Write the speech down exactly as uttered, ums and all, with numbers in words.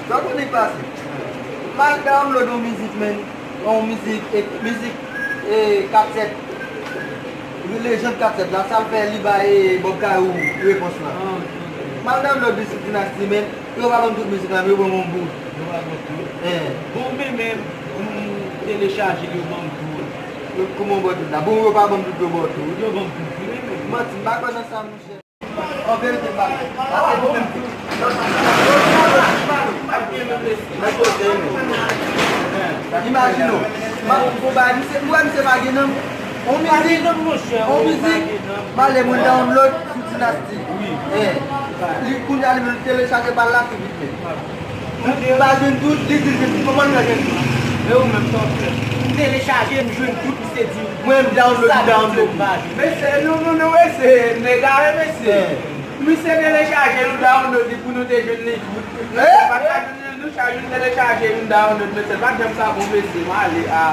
Sa konnen k pase. M al download yon mizik, men. Yon mizik, e, mizik, e, kat sèt. Lejann kat sèt la, sa l fè li bay, e, Bob Kayou repons lan. M al download li sou Dinasti, men. Yo pa ban m tout mizik la, men yo ban m yon bout. Yo pa ban m tout. Eh. Bon, men, men, m telechaje l, yo ban m tout. Yo, kòman yo ba w tout la? Bon, yo pa ban m tout, yo ba w tout. Yo ban m tout, wi, men, men. Manti, m pa kwè nan sa, monchè. An verite, m pa kwè. Paske nou menm tout. Imajine w. M ap di w yon bagay, misye, ou wè misye pa gen nanm? On mizik, on mizik, m ale mwen download sou Dinasti. Eh, li kounye a li menm telechaje pa l la tou vit men. M pa jwenn tout, li di l jwenn tout, kòman l ka jwenn tout? E ou menm, sa w fè? M telechaje, m jwenn tout, misye di m. Mwen, m download, m download. Mesye, nou, nou, nou, mesye, nèg a, mesye. Misye telechaje, nou download li pou nou te jwenn li tout. Mesye, pa t ka jwenn li, nou chaje, nou telechaje, nou download, mesye, pa t janm sa bon, mesye, m ale a.